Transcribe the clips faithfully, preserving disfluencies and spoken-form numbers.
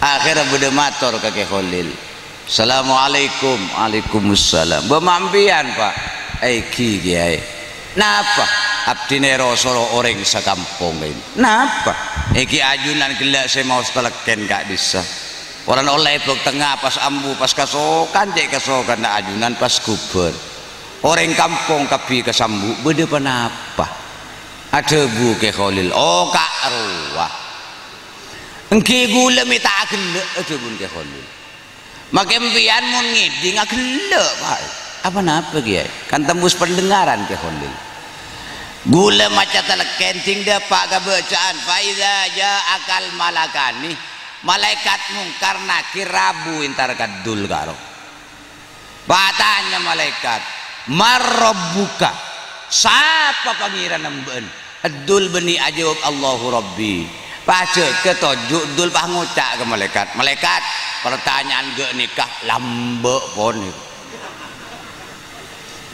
Akhèrra bâdâ mator ka Kè Kholil, "Assalamualaikum." "Waalaikumsalam." "Bâ' ma' empèyan, Pa'?" "Èngghi, Kèyaè." "Napa?" "Abdhina èro-soro orèng sakampong ka'dinto." "Napa?" "Èngghi ajunan ghellâ' sè maos talèkkèn ka'dissa'. Polana ollè è bâk tengnga pas ambu, pas kasokan cè' kasokanna ajunan pas ghubâr. Orèng kampong kabbhi kasambu', bâdâ ponapa?" Adhâbu Kè Kholil, "Oh, ka'rowa." "Èngghi ghulâ mè' ta' aghellâ'," adhâbuna Kè Kholil. "Makè empèyan mon ngèdhing aghellâ', Pa'." "Apa napa, Kèyaè?" Kan tembus pendengaran Kè Kholil. "Ghulâ maca talèkkèn, dhing dâpa' ka bâcaan, 'Fa idza ja'akal malakani,' malaèkat Mungkar Nakir rabu entar ka Dul karo." Patanya malaèkat, "Man rabbuka?" "Sapa pangèranna bâ'ân?" Dul bânnè ajâwâb, "Allahu Rabbi." Pas jâgâ toju' Dul pas ngoca' ka malaèkat, "Malaèkat, partanya'an ghânèka lambâ' pon."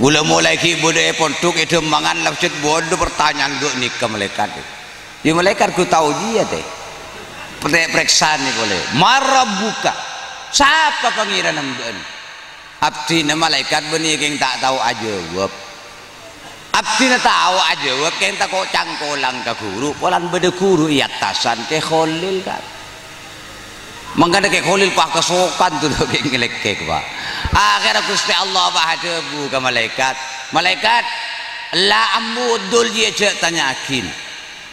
Ghulâ molaè ghi' bâdâ è pondhuk, è dhâmmangan, la pèjhât bâdâ partanya'an ghânèka malaèkat. Yâ malaèkat ghu tao jiyâ, tè. Prè-, parèksanè polè. "Man rabbuka?" "Sapa pangèranna bâ'ân?" "Abdhina malaèkat bânnè kèng ta' tao ajâwâb. Abdhina tao ajâwâb kèng tako' cangkolang ka ghuru, polana bâdâ ghuru è attasan Kè Kholil, kan." Mangkana Kè Kholil pas kasokan dulu kèng ngalèkèk, Pa'. Akhèrra Ghustè Allah pas adhâbu ka malaèkat, "Malaèkat, la ambu Dul jiyâ jhâ' tanya'aghin.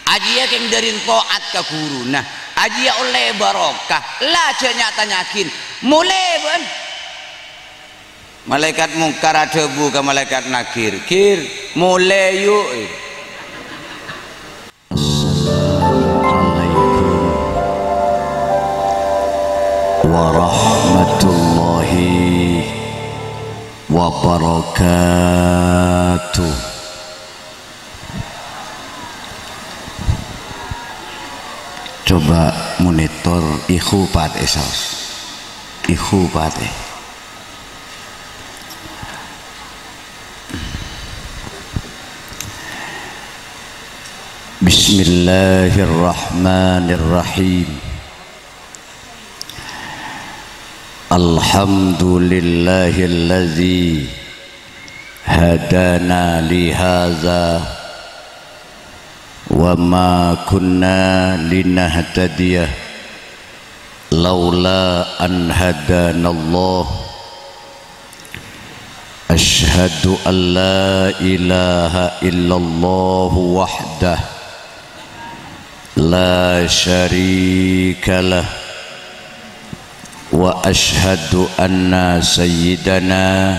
Ajiyâ kèng dhâri to'at ka ghuruna. Ajiyâ ollè barokah. La jhâ' nya-tanya'aghin. Molè bâ'ân." Malaèkat Mungkar adhâbu ka malaèkat Nakir, "Kir, molè, yu'." Assalamualaikum warahmatullahi wabarakatuh. Coba monitor, ikhu patè saos. Ikhu patè. Bismillahirrahmanirrahim. Alhamdulillahilladzi hadana li hadza wa ma kunna linahtadiya laula an hadanallah. Asyhadu an la ilaha illallah wahdah la syarika lah, wa asyhadu anna sayyidana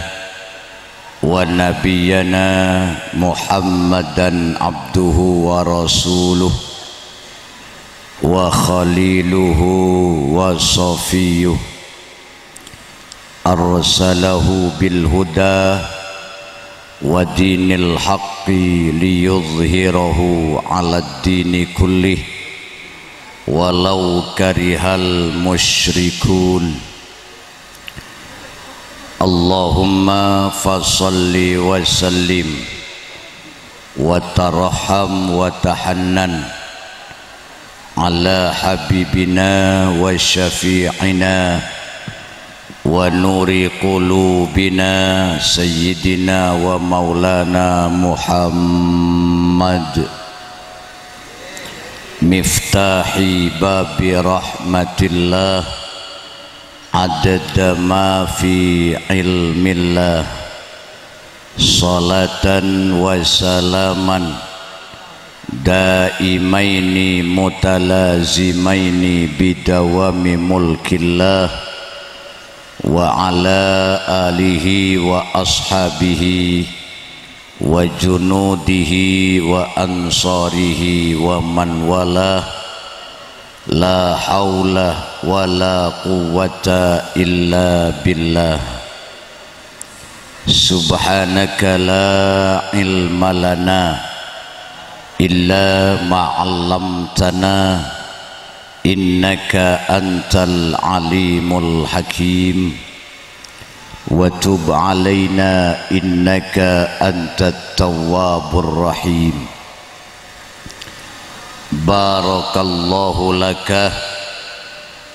wa nabiyyana Muhammadan abduhu wa rasuluh wa khaliluhu wa safiyyuh. Arsalahu bil huda wa dinil haqqi liyudhhirahu 'alad dini kullih walau karihal musyrikun. Allahumma fa shalli wa sallim wa tarham wa tahannan ala habibina wa syafi'ina wa nuri qulubina sayyidina wa maulana Muhammad, miftahi babi rahmatillah, adada ma fi ilmillah, salatan wa salaman daimaini mutalazimaini bidawami mulkillah, wa ala alihi wa ashabihi wa junudihi wa ansarihi wa man walah. La haula wa la quwwata illa billah. Subhanaka la ilma lana illa ma 'allamtana, innaka antal alimul hakim. Wa tub alaina innaka antat tawwabur rahim. Barakallahu laka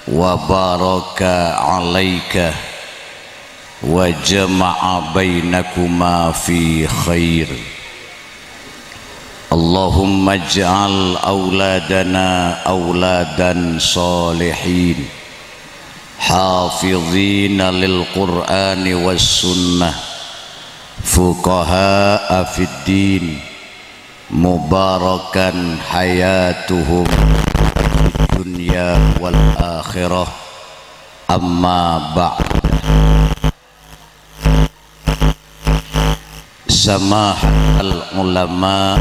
وبارك عليك وجمع بينكما في خير. اللهم اجعل أولادنا أولادا صالحين، حافظين للقرآن والسنة، فقهاء في الدين، مباركا حياتهم في الدنيا والآخرة. أما بعد. سماحة العلماء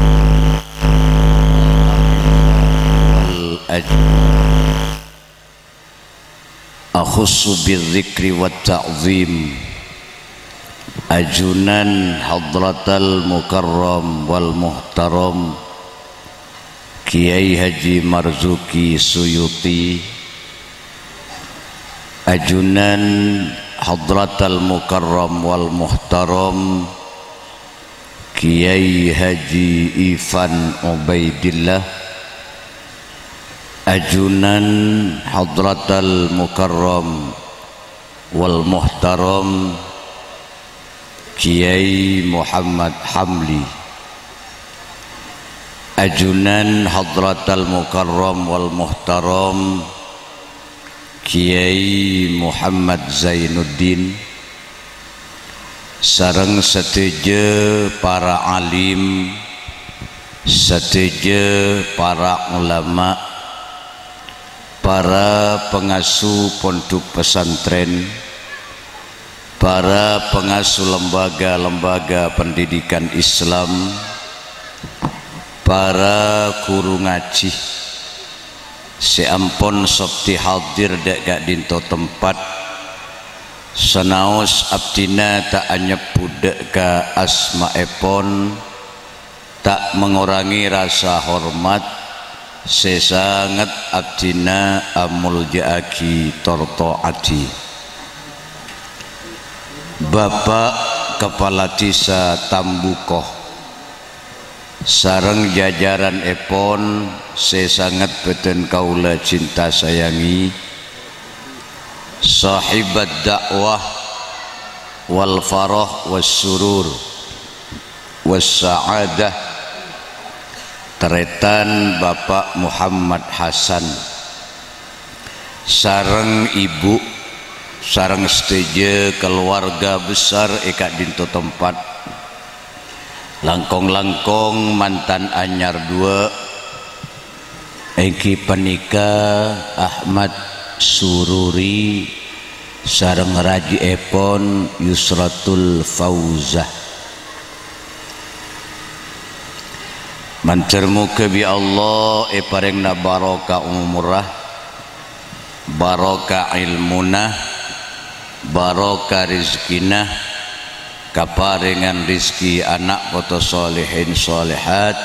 والأجمعين. أخص بالذكر والتعظيم ajunan Hadratal Mukarram wal Muhtaram Kiai Haji Marzuki Suyuti, ajunan Hadratal Mukarram wal Muhtaram Kiai Haji Ivan Ubaidillah, ajunan Hadratal Mukarram wal Muhtaram Kiai Muhammad Hamli, ajunan Hadratal Mukarram wal Muhtaram Kiai Muhammad Zainuddin, sareng sadhâjâ para alim, sadhâjâ para ulama, para pangasuh pondhuk pesantren, para pangasuh lembaga-lembaga pendidikan Islam, para ghuru ngajhi sè ampon sokti hadir dâ' ka'dinto tempat, sanaos abdhina ta' anyebbhut dâ' ka asmaèpon, ta' mangorangè rasa hormat sè sanget abdhina amolja'aghi tor to'adhi. Bapa' Kapala Dhisa Tambuko sareng jajaranèpon sè sanget bâdhân kaulâ cinta sayangè, Sahibat da'wah wal farah was surur was sa'adah, tarètan Bapa' Muhammad Hasan, sareng Ibu, sareng sadhâjâ kalowarga besar è ka'dinto tempat, langkong-langkong mantan anyar duwâ', èngghi panèka Ahmad Sururi sareng rajièpon Yusratul Fauzah. Mandhâr moghâ bi' Allah èparèngana barokah omorra, barokah èlmona, barokah rejhekkèna, kaparèngan rejhekkè ana' poto solehin solehat,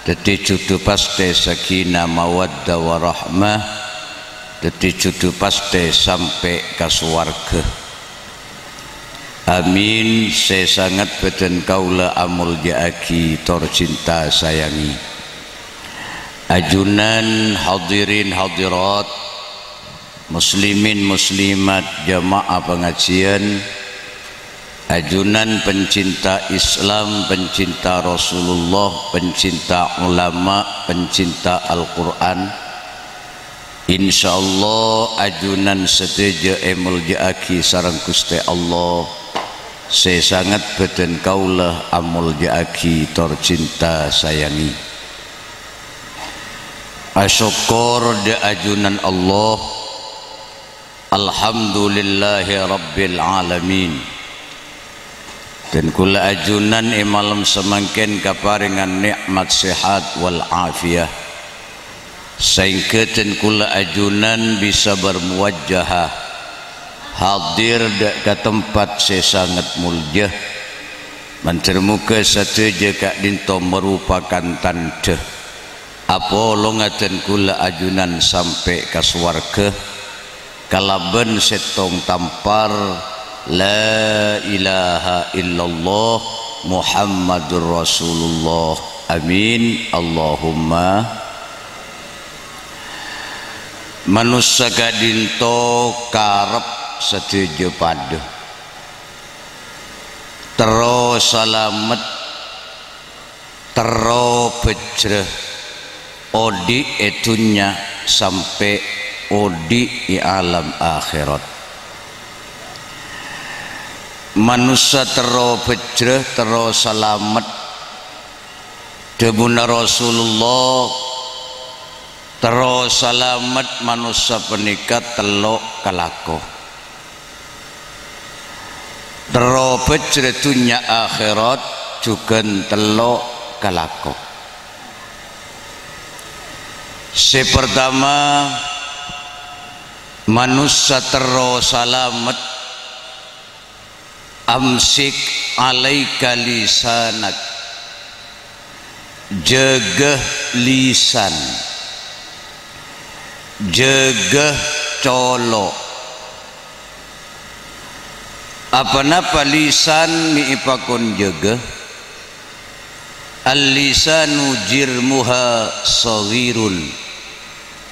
dhâddhi jhudhu pastè sakinah mawaddah warahmah, dhâddhi jhudhu pastè sampè' ka sowarghâ. Amin. Sè sanget bâdhân kaulâ amolja'aghi tor cinta sayangè. Ajunan hadirin hadirat, muslimin muslimat, jamaah pangajiyân, ajunan pencinta Islam, pencinta Rasulullah, pencinta ulama, pencinta Al-Qur'an. Insyaallah, ajunan sadhâjâ èmolja'aghi sareng Ghustè Allah, sè sanget bâdhân kaulâ amolja'aghi tor cinta sayangè. Asokkor dâ' ajunan Allah, Alhamdulillahirabbil alamin. Dhân kaulâ ajunan è malem samangkèn kaparèngan nè'mat sehat wal afiyah, saèngghâ dhân kaulâ ajunan bisa bermuwajahah hadir dâ' ka tempat sè sanget molja. Mandhâr moghâ sadhâjâ ka'dinto maropakan tandhâ apolonga dhân kaulâ ajunan sampè' ka sowarghâ kalabân sèttong tampar, "La ilaha illallah Muhammadur Rasulullah." Amin. Allahumma. Manossa ka'dinto karep sadhâjâ padâ. Terro salamet, terro bhâjrâ, odi' è dhunnya sampè' odi' è alam akhèrat. Manossa terro bhâjrâ, terro salamet. Dhâbuna Rasulullah, terro salamet manossa panèka tello' kalako. Terro bhâjrâ dhunnya akhèrat jhughân tello' kalako. Sè partama, manossa terro salamet. Amsik alaika lisanak. Jâgâ lisan. Jâgâ colo'. Aponapa lisan mè' èpakon jâgâ? "Al-lisanu jirmuha shaghirun,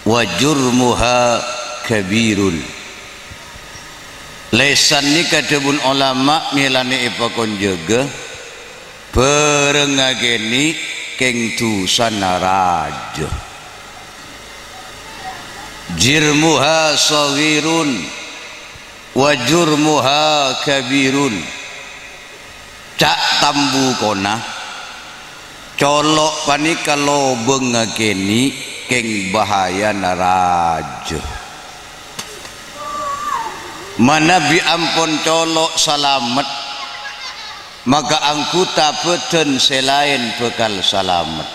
wa jurmuha kabirun." Lèsan nèka dhâbuna ulama mèlana èpakon jâgâ, bârângnga kènè' kèng dhusana rajâ. "Jirmuha shaghirun, wa jurmuha kabirun." Ca' tambukona, colo' panèka lobângnga kènè' kèng bahayana rajâ. Manabi ampon colo' salamet, maka anggota bhâdhân sè laèn bhâkal salamet.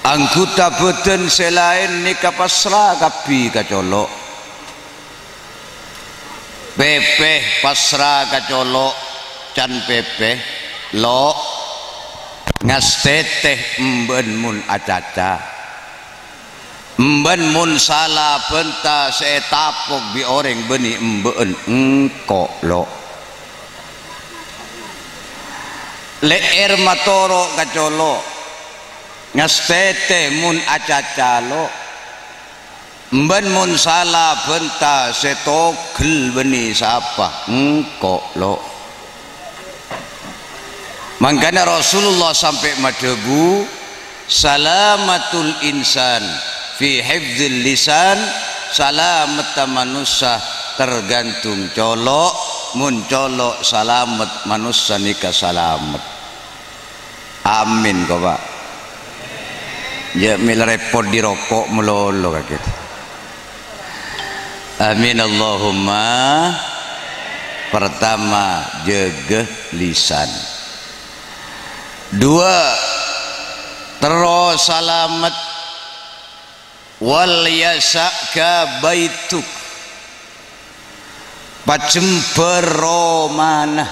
Anggota bhâdhân sè laèn nèka pasra kabbhi ka colo'. Pèpè pasra ka colo', can pèpè, "Lo', ngastètè embâ'ân mon acaca. Embâ'ân mon sala bânta sè ètapok bi' orèng bânnè embâ'ân engko', Lo'." Lè'èr matoro' ka colo', "Ngastètè mon acaca, Lo'. Embâ'ân mon sala bânta sè togel bânnè sapa? Engko', Lo'." Mangkana Rasulullah sampè' madhâbu, "Salamatul insan fi hifdzil lisan," salametta manossa tergantung colo', mon colo' salamet, manossa nèka salamet. Amin, ko, Pa'. Jhâ' mèla rèpot dhi roko' malolo kakè. Amin, Allahumma. Pertama, jâgâ lisan. Dua, terro salamet. "Wal yasa'ka baituk." Pajembhâr romana.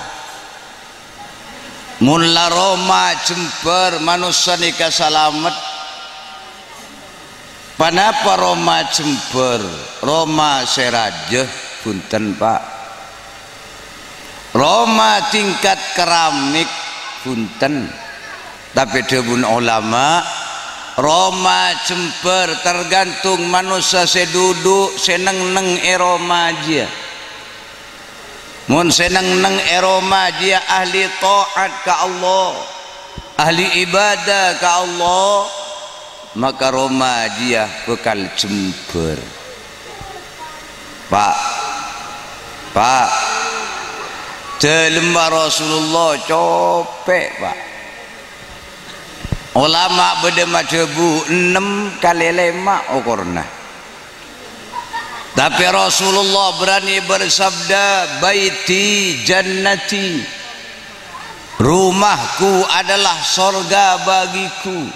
Mon la roma jembhâr, manossa nèka salamet. Ponapa roma jembhâr? Roma sè rajâ, bhunten, Pa'. Roma tingkat keramik, bhunten. Tapè dhâbuna ulama, roma jembhâr tergantung manossa sè dhudu', sè neng-neng è roma jiyâ. Mon sè neng-neng è roma jiyâ ahli taat ka Allah, ahli ibadah ka Allah, maka roma jiyâ bhâkal jembhâr. Pa', Pa', dâlemma Rasulullah copè', Pa'. Ulama bâdâ madhâbu ennem kalè lèma' okorna. Tapè Rasulullah berani bersabda, "Baiti jannati." Rumahku adalah sorga bagiku.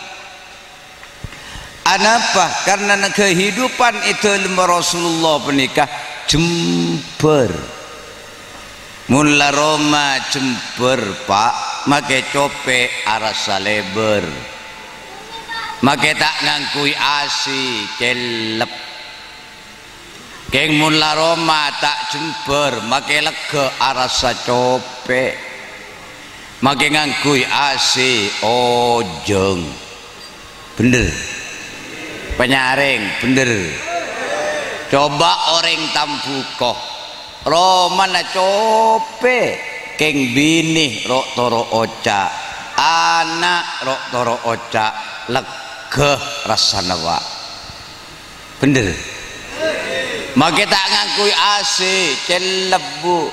Anapa? Karna kehidupan è dâlemma Rasulullah panèka jembhâr. Mon la roma jembhâr, Pa', makè copè' arassa lèbâr. Makè ta' ngangghuy A C, cellep. Kèng mon la roma ta' jembhâr, makè lèghâ arassa copè'. Makè ngangghuy A C, ojhâng. Bhender. Panyarèng, bhender. Coba orèng tambhuko, romana copè', kèng binè ro'-toro' oca', ana' ro'-toro' oca', legghâ rassana, Pa'. Bhender. Makè ta' ngangghuy A C, cellep, Bu.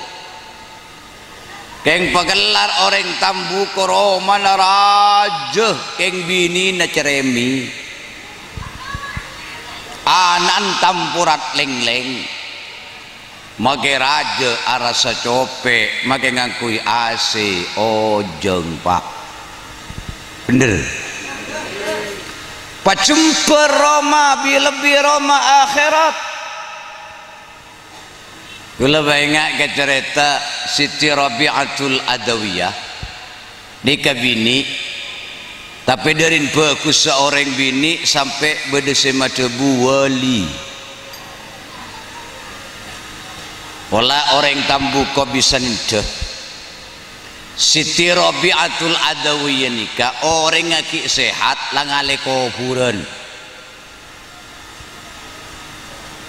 Kèng pakellar orèng tambhuko romana rajâ, kèng binèna cerrèmè. Ana'na tamporat lèng-lèng. Makè rajâ arassa copè', makè ngangghuy A C, ojhâng, Pa'. Bhender. Pajembhâr roma, bi-, lebbi roma akhèrat. Kaulâ bâ' enga' ka carèta Siti Rabi'atul Adawiyah. Nèka binè', tapè dhârin bhâghussa orèng binè' sampè' bâdâ sè madhâbu wali. Pola orèng tambhuko bisa nèndhâ. Siti Rabi'atul Adawiyah nèka orèngnga ghi' sehat la ngalè kobhurân.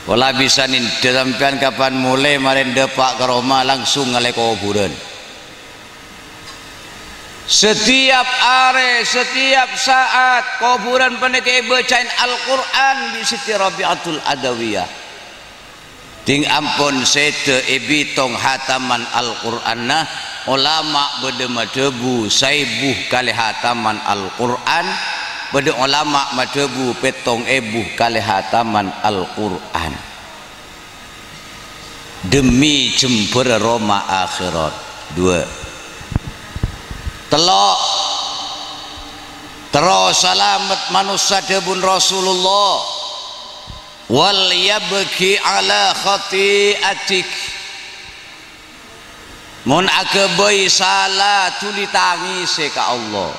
Pola bisa nèndhâ sampèyan kapan molè marè dâpa' ka roma langsung ngalè kobhurân. Setiap arè, setiap saat, kobhurân panèka èbâca'è Al-Qur'an bi' Siti Rabi'atul Adawiyah. Ding ampon sèdhâ èbitong hataman Al-Qur'anna, olama bâdâ madhâbu saèbu kalè hataman Al-Qur'an, bâdâ olama madhâbu pèttong èbu kalè hataman Al-Qur'an. Demi jembhârrâ roma akhèrat. Dua. Tello'. Terro salamet manossa dhâbuna Rasulullah, "Wal yabki ala khati'atik." Mon aghâbây sala, dhuli tangèsè ka Allah.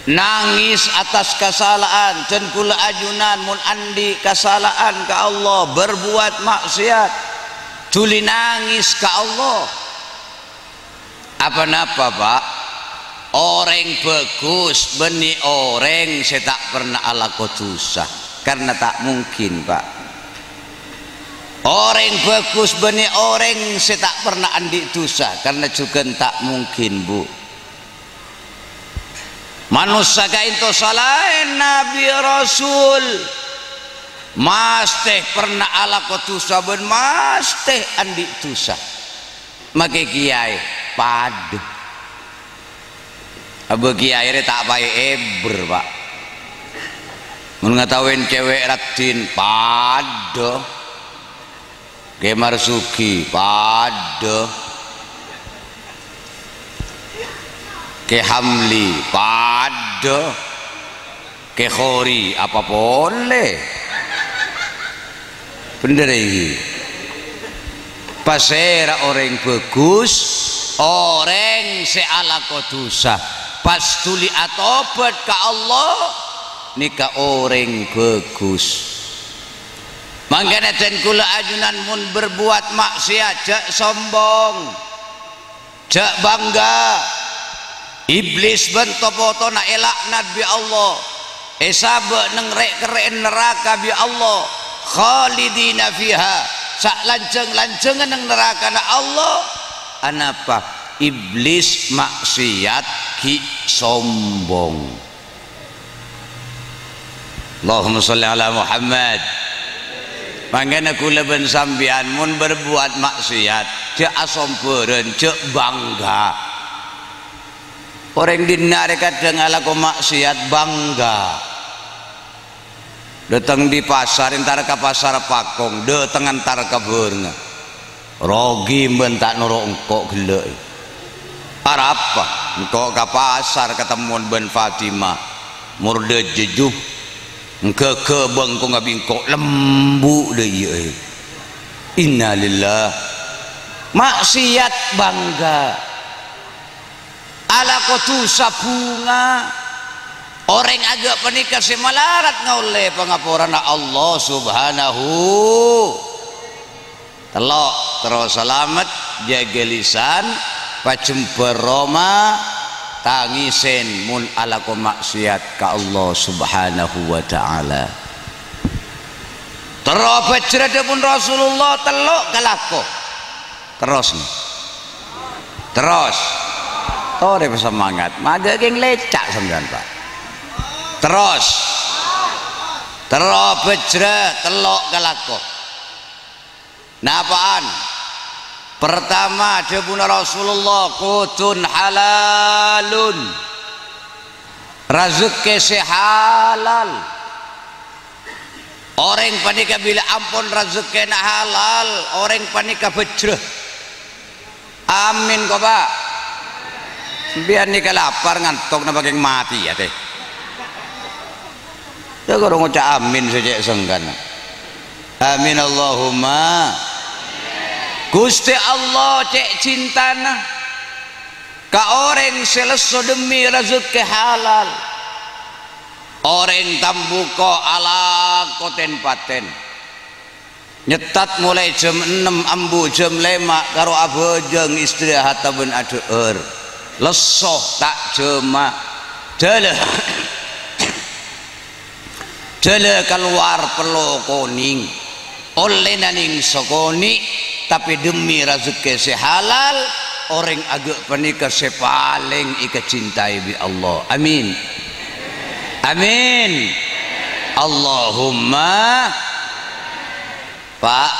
Nangès atas kasala'an, dân kaulâ ajunan mon andi' kasala'an ka Allah, berbuat maksiat, dhuli nangès ka Allah. Apa-napa, Pa'? Orèng bhâghus bânnè orèng sè ta' pernah alako dhusa, karna ta' mungkin, Pa'. Orèng bhâghus bânnè orèng sè ta' pernah andi' dhusa, karna jhughân ta' mungkin, Bu. Manossa ka'ènto salaèn nabi rasul, mastè pernah alako dhusa bân mastè andi' dhusa. Makè kèyaè padâ. Abâ kèyaè rè ta' paè èbher, Pa'. Mon ngataowèn cèwèk raddhin, padâ. Kè Marsugi, padâ. Kè Hamli, padâ. Kè Khori, apa polè? Bhender, ènggi. Pasèra orèng bhâghus? Orèng sè alako dhusa, pas dhuli atobhât ka Allah, nèka orèng bhâghus. Mangkana dân kaulâ ajunan mon berbuat maksiat, jhâ' sombong. Jhâ' bangga. Iblis bân to-potona èlaknat bi' Allah. Èsabâ' neng rè'-kerrè'en naraka bi' Allah. Khalidina fiha. Salanjhâng-lanjhângnga neng narakana Allah. Anapa? Iblis maksiat ghi' sombong. Allahumma sholli ala Muhammad. Mangkana kaulâ bân sampèyan mon berbuat maksiat, jhâ' asombhârân, jhâ' bangga. Orèng dinna' rè kadhâng alako maksiat, bangga. Dâteng di pasar, entar ka Pasar Pakong, dâteng entar ka bârengnga. Rogi bân ta' noro' engko' ghellâ'. Arapa? Engko' ka pasar katemmon bân Fatimah. Mor dâjâ ju. Engghâghâ bâ' engko' ngabi engko' lembu' dâ' iyâ, eh. Innalillah. Maksiat bangga. Alako dhusa bhunga. Orèng aghâ' panèka sè malarat ngaollè pangaporana Allah Subhanahu. Tello', terro salamet, jâgâ lisan, pajembhâr roma, Tangèsèn mon alako ma'siyat ka Allah Subhanahu wa Ta'ala. Terro bhâjhrâ dhâbuna Rasulullah tello' kalako. Terros, nè. Terros. Torè pasemangat. Maghâ kèng lèca' sampèyan, Pak. Terros. Terro bhâjhrâ tello' kalako. Napa'an? Pertama, dhâbuna Rasulullah, "Qutun halalun." Razekè sè halal. Orèng panèka bilâ ampon razekèna halal, orèng panèka bhâjhrâ. Amin, ko, Pak. Sampèyan nèka lapar, ngantok, napa kèng matè, yâ, tè? Yâ, karo ngoca' amin sè cè' sengkan. Amin, Allahumma. Ghustè Allah cè' cintana ka orèng sè lesso dhemmi razekè halal. Orèng tambuko alako ten-paten. Nyettat molaè jam ennem ambu jam lèma' karo abhâjâng istirahatta bân adhâ'âr. Lesso ta' jhâma. Dâlâ-, dâlâ kalowar pello konèng. Ollèna nèng sakonè', tapè dhemmi razekè sè halal, orèng aghâ' panèka sè palèng èkacintaè bi' Allah. Amin. Amin. Allahumma. Pak,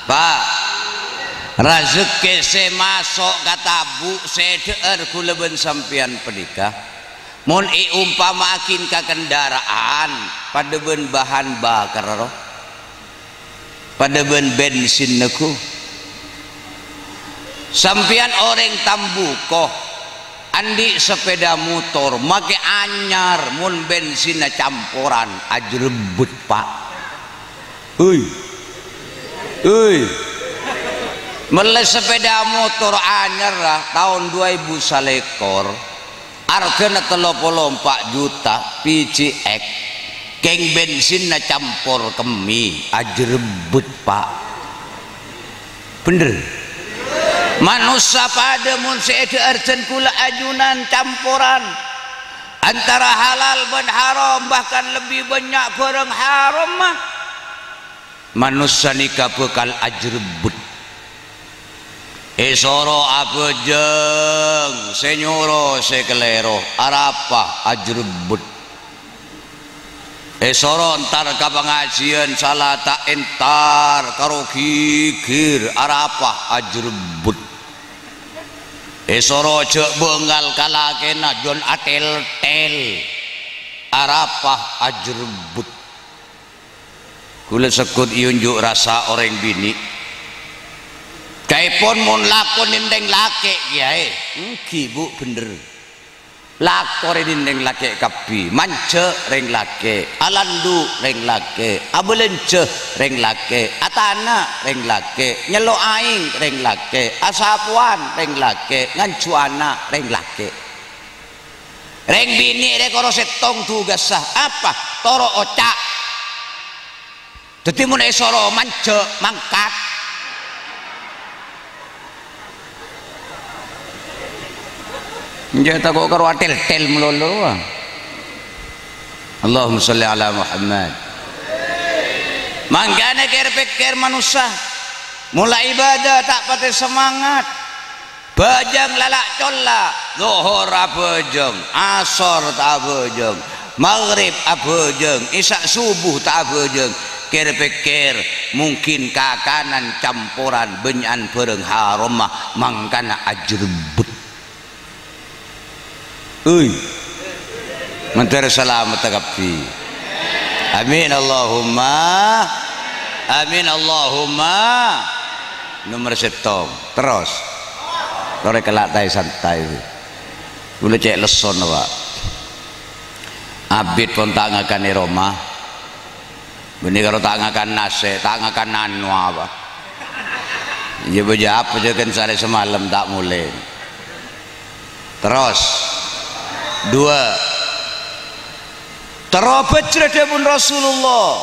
Pak, razekè sè maso' ka tabu' sè èdhâ'âr kaulâ bân sampèyan panèka, mon èompama'aghin ka kendaraan, padâ bân bahan bakar, ro? Padâ bân bensinna, ghu. Sampèyan orèng tambuko, andi' sepeda motor, makè anyar, mon bensinna camporan, ajrebbet, Pak. Hei. Hei. Mellè sepeda motor anyar, ah, taon dua èbu salèkor. Arghâna tello polo empa' juta, P C X. Kèng bensinna campor kemmè, ajrebbet, Pak. Bhender. Manossa padâ mon sè èdhâ'âr dân kaulâ ajunan camporan antara halal bân haram, bahkan lebbi bânnya' bhârâng haramma. Manossa nèka bhâkal ajrebbet. Èsoro abhâjâng, sè nyoro sè kalèro, arapa ajrebbet. Èsoro entar ka pangajiân, sala ta' entar, karo ghighir, arapa ajrebbet. Èsoro jhâ' bângal ka lakèna, jhân atèl-tèl, arapa ajrebbet. Kaulâ segghut èonjhu' rassa orèng binè'. Kaèpon mon lako nèng rèng lakè' kèyaè, ènggi, Bu, bhender. Lako rèng nèng lakè' kabbhi, manjhâ' rèng lakè', alandu' rèng lakè', abâlânjhâ rèng lakè', atana' rèng lakè', nyello' aèng rèng lakè', asapowan rèng lakè', nganjhu ana' rèng lakè'. Rèng binè' rè koro sèttong tugassa, apa? Toro' oca'. Dhâddhi mon èsoro manjhâ', mangkat. Enjâ' tako' karo atèl-tèl malolo, ah. Allahumma shalli ala Muhammad. Mangkana kèr-pèkkèr manossa, mola ibadah ta' patè semangat. Bhâjâng lala' colla', Dhuhur abhâjâng, Asor ta' abhâjâng, Maghrib abhâjâng, Isya' Subuh ta' abhâjâng. Kèr-pèkkèr, mungkin kakanan camporan bânnya'an bhârâng haramma, mangkana ajrebbet. Ui. Mandhâr salamet kabbhi. Amin Allahumma. Amin Allahumma. Nomer sèttong. Terros. Torè kella' taè santai. Kaulâ cè' lessona, Pak. Abit pon ta' ngakan è roma. Bânnè karo ta' ngakan nasè', ta' ngakan nanowa, Pak. Iyâ, bâjâ apa jâgân sarè samalem ta' molè. Terros. Dua. Terro bhâjhrâ dhâbuna Rasulullah.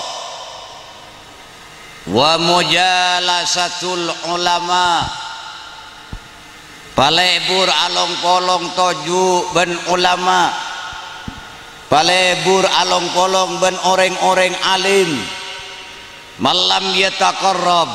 Wa mujalasatul ulama. Palebur along-polong toju' bân ulama. Palebur along-polong bân orèng-orèng alim. "Man lam yataqarrab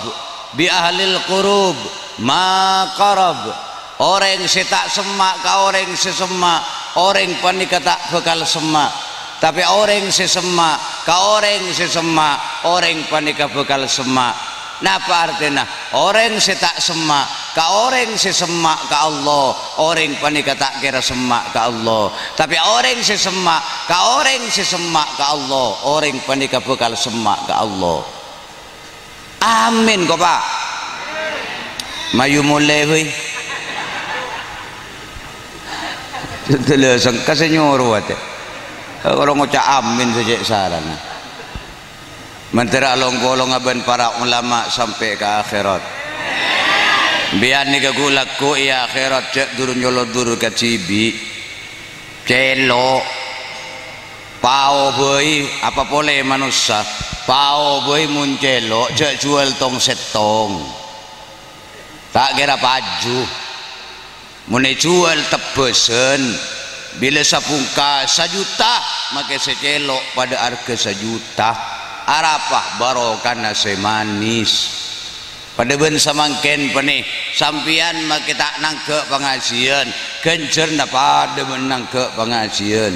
bi ahlil qurub ma qarab." Orèng sè ta' semma' ka orèng sè semma', orèng panèka ta' bhâkal semma'. Tapè orèng sè semma' ka orèng sè semma', orèng panèka bhâkal semma'. Napa artèna? Orèng sè ta' semma' ka orèng sè semma' ka Allah, orèng panèka ta' kèra semma' ka Allah. Tapè orèng sè semma' ka orèng sè semma' ka Allah, orèng panèka bhâkal semma' ka Allah. Amin, ko, Pa'. Mayu molè, bhâi. Sadhâjâ sengka sè nyoro atè. Karo ngoca' amin sè cè' sarana. Mandhâr along-polonga bân para ulama sampè' ka akhèrat. Bi'ân nèka ghu lagghu' è akhèrat, jhâ' dur nyoloddur kadhibi'. Cèlo'. Pao bhâi, apa polè manossa? Pao bhâi mon cèlo', jhâ' juwâl tong-sèttong. Ta' kèra paju. Mon èjuwâl tebbhâsân, bilâ sabungkas sajuta, makè sè cèlo' padâ arghâ sajuta. Arapa? Barokana sè manis. Padâ bân samangkèn, panè, sampèyan makè ta' nangghâ' pangajiyân, ghânjhârânna padâ bân nangghâ' pangajiyân.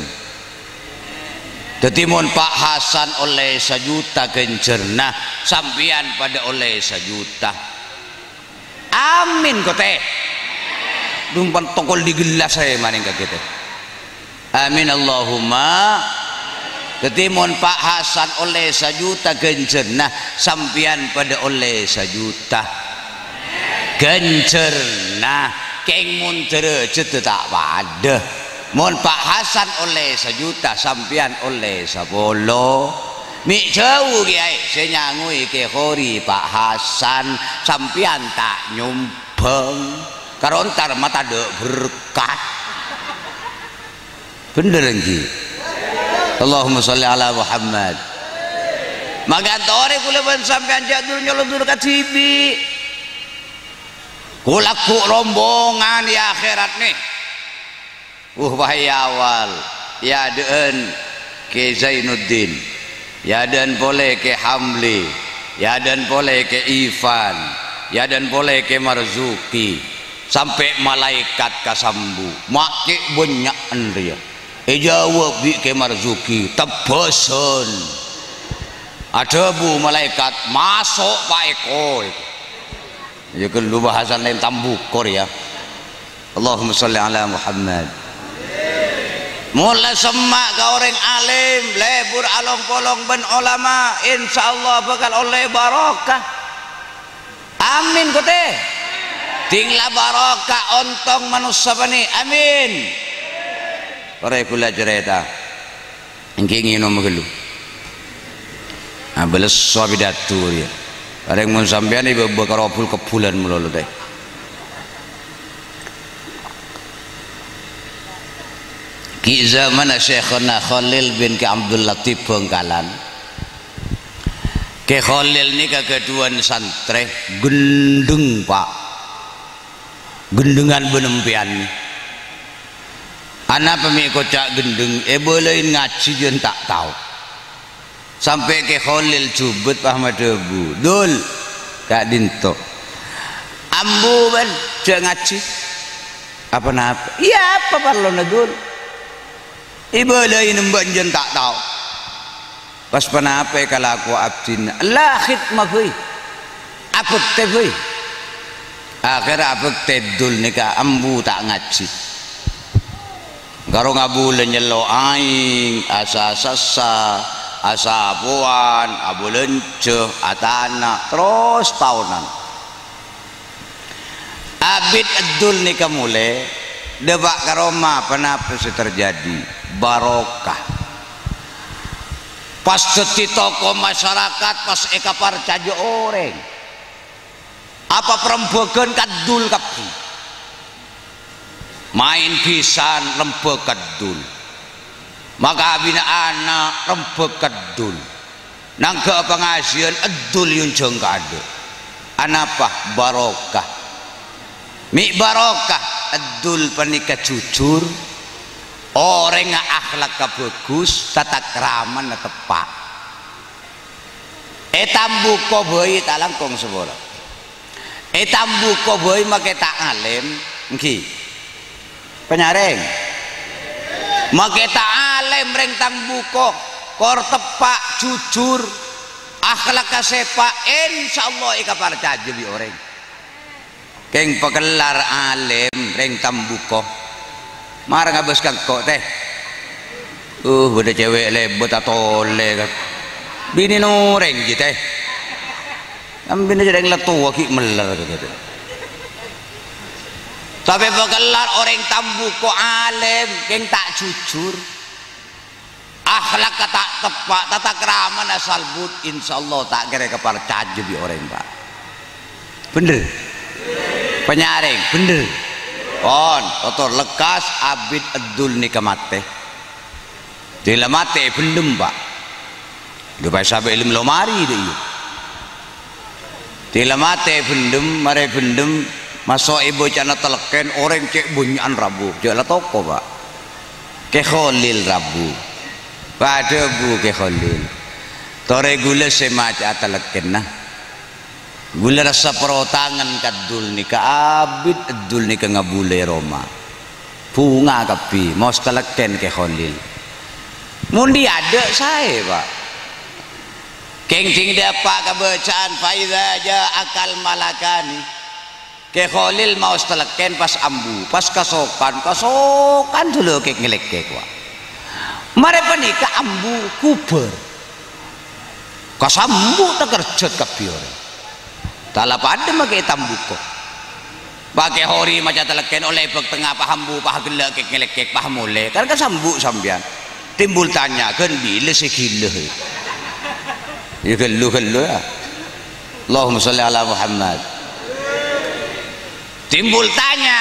Dhâddhi, mon Pa' Hasan ollè sajuta ghânjhârânna, sampèyan padâ ollè sajuta. Amin, ko, tè. Dumpan tongkol di gelas aè manèng ka kita. Amin, Allahumma. Dhâddhi, mon Pa' Hasan ollè sajuta ghânjhârânna, sampèyan padâ ollè sajuta. Ghânjhârânna, kèng mon dârâjhâddhâ ta' padâ. Mon Pa' Hasan ollè sajuta, sampèyan ollè sapolo. Mè' jhâu, Kèyaè, sè nyangowè Kè Khori Pa' Hasan, sampèyan ta' nyombhâng. Karo entar ma' tadâ' berkat. Bhender, ènggi? Allahumma shalli ala Muhammad. Mangkana torè kaulâ bân sampèyan jhâ' dur nyoloddur kadhibi'. Ghu lagghu' rombongan è akhèrat, nè. Uh, wahai awal, è adâ'ân Kè Zainuddin. È adâ'ân polè Kè Hamli, è adâ'ân polè Kè Ivan, è adâ'ân polè Kè Marzuki, sampè' malaèkat kasambu, ma' cè' bânnya'an rèya. Èjâwâb bi' Kè Marzuki, "Tebbhâsân." Adhâbu malaèkat, "Maso', Pa' Èko." Iyâ, ghâllu bhâsana tambukor, yâ. Allahumma shalli ala Muhammad. Mon la semma' ka orèng alim, lebur along-polong bân olama, insyaallah bhâkal ollè barokah. Amin, ko, tè. Dhing la barokah ontong manossa panè. Amin. Torè kaulâ carèta. Ènggi ngènom ghâllu. Abâlâ sowa pidato rèya. Arèng mon sampèyan èbâbâ karo bul-kebbhulan malolo, tè. Ghi' zamana Syaikhona Khalil bin Kè Abdul Latif Bhângkalan. Kè Khalil nèka ghâdhuwân santrè, ghendheng, Pa'. Ghendhengan bân empèyan. Anapa mè' koca' ghendheng, èbâlâi ngajhi jân ta' tao. Sampè' Kè Khalil jhubut pas madhâbu, "Dul, ka'dinto. Ambu bân jhâ' ngajhi." "Apa-napa?" "Iyâ, apa parlona, Dul? Èbâlâi nembâ' jân ta' tao." "Pas ponapa èkalakowa abdhina?" "La khidmah bhâi. Abhâktè bhâi." Akhèrra abhâktè Dul nèka ambu ta' ngajhi. Karo ngabulâ nyello' aèng, asasassa, asapowan, abâlânjhâ, atana', terros taonan. Abit Dul nèka molè, dâpa' ka roma, ponapa sè terjadi? Barokah. Pas dhâddhi tokoh masyarakat, pas èkaparcajâ orèng. Apa parembhâghân ka Dul kabbhi. Maèn bhisan lembhâk ka Dul. Makabina ana' lembhâk ka Dul. Nangghâ' pangajiyân Dul èyonjhâng kaadâ'. Anapa? Barokah. Mè' barokah, Abdul panèka jujur, orèngnga akhlakka bhâghus, tatakramana teppa'. È Tambuko bhâi ta' langkong sapora. È Tambuko bhâi makè ta' alèm, èngghi. Panyarèng. Makè ta' alèm rèng Tambuko, kor teppa', jujur, akhlakka sèpa', insyaallah èkaparcajâ bi' orèng. Kèng pakellar alèm rèng Tambuko. Mara ngabâs ka engko', Tè. Uh, bâdâ cèwèk lèbât atolè, kan. Binèna orèng, jiyâ, Tè. Kan binèna orèng la towa ghi' mèller, gitu. Tapè pakellar orèng Tambuko alèm, kèng ta' jujur. Akhlakka ta' teppa', tatakramana salbut, insyaallah ta' kèra èkaparcajâ bi' orèng, Pak. Bhender? Panyarèng, bhender? Pon, totor lekkas abit Abdul nèka matè. Dila matè bhendhem, Pak. Dhu pas sampè' lem lomari dâ' iyâ. Dila matè bhendhem, marè bhendhem, maso' è bâcana talèkèn, orèng cè' bânnya'an rabu, jâ' la toko, Pak. Kè Kholil rabu. Padâ bu Kè Kholil. Torè ghulâ sè maca'a talèkènna. Ghulâ rassa pèrotangan ka Dul nèka abit, Dul nèka ngabulâ roma. Bhunga kabbhi, maos talèkèn Kè Kholil. Mon dhi' adâ' saè, Pak. Kèng dhing dâpa' ka bâcaan, "Fa idza ja'akal malakani." Kè Kholil maos talèkèn pas ambu, pas kasokan, kasokan dulu kèk-ngalèkèk, Pak. Marè panèka ambu kubur. Kasambu' takerjhât kabbhi orèng. Ta' la padâ makè Tambuko. Pakè hori maca talèkèn ollè bâk tengnga pas ambu, pas ghellâ' kèk-ngalèkèk, pas molè. Kan kasambu' sampèyan. Timbul tanya, "Ghân bilâ sè ghilâ?" Iyâ ghâllu-ghâllu, ya. Allahumma sholli ala Muhammad. Timbul tanya.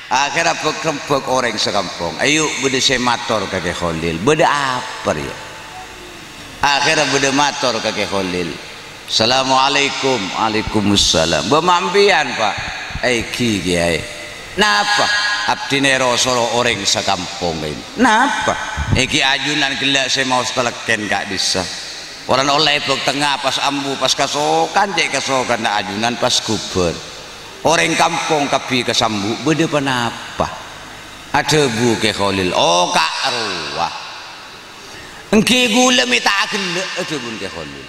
Akhèrra bâk-rembâk orèng sakampong. Ayo, bâdâ sè mator ka Kè Kholil. Bâdâ apa, ya? Akhèrra bâdâ mator ka Kè Kholil. "Assalamualaikum." "Waalaikumsalam." "Bâ' ma' empèyan, Pak?" "Èngghi, Kèyaè." "Napa?" "Abdhina èro-soro orèng sakampong ka'dinto." "Napa?" "Èngghi ajunan ghellâ' sè maos talèkèn ka'dissa'. Polana ollè bâk tengnga pas ambu, pas kasokan, cè' kasokanna ajunan pas kubur. Orèng kampong kabbhi kasambu', bâdâ ponapa?" Adhâbu Kè Kholil, "Oh, ka' rowa." "Èngghi ghulâ mè' ta' aghellâ'," adhâbuna Kè Kholil.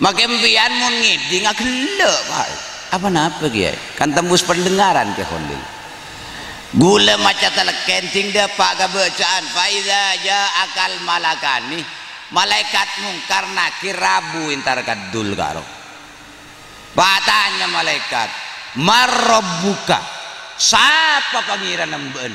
"Makè empèyan mon ngèdhing aghellâ', Pak." "Apa napa, Kèyaè?" Kan tembus pendengaran Kè Kholil. "Ghulâ maca talèkèn dhing dâpa' ka bâcaan, 'Fa idza ja'akal malakani,' malaèkat Mungkar Nakir rabu entar ka Dul karo." Patanya malaèkat, "Man rabbuka?" "Sapa pangèranna bâ'ân?"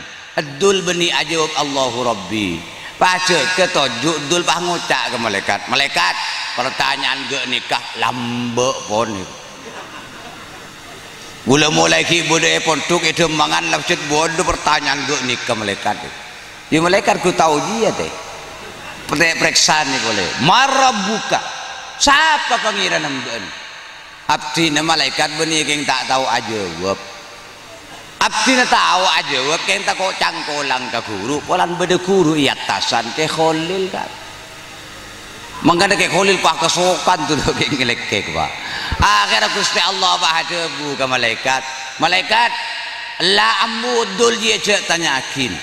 Dul bânnè ajâwâb, "Allahu Rabbi." Pajâgâ toju' Dul pas ngoca' ka malaèkat, "Malaèkat, partanya'an ghânèka lambâ' pon." Ghulâ molaè ghi' bâdâ è pondhuk, è dhâmmangan, la pajhât bâdâ partanya'an ghânèka malaèkat. Yâ malaèkat ghu tao jiyâ, Tè. Prè-, parèksanè polè. "Man rabbuka?" "Sapa pangèranna bâ'ân?" "Abdhina malaèkat bânnè kèng ta' tao ajâwâb. Abdhina tao ajâwâb kèng tako' cangkolang ka ghuru, polana bâdâ ghuru è attasan, Kè Kholil, kan." Mangkana Kè Kholil pas kasokan dulu kèk-ngalèkèk, Pak. Akhèrra Ghustè Allah pas adhâbu ka malaèkat, "Malaèkat, la ambu Dul jiyâ jhâ' tanya'aghin.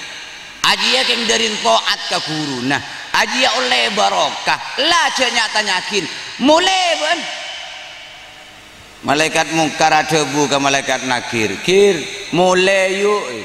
Ajiyâ kèng dhâri taat ka ghuruna. Ajiyâ ollè barokah. La jhâ' nya'-tanya'aghin. Molè bâ'ân." Malaèkat Mungkar adhâbu ka malaèkat Nakir, "Kir, molè, yu'."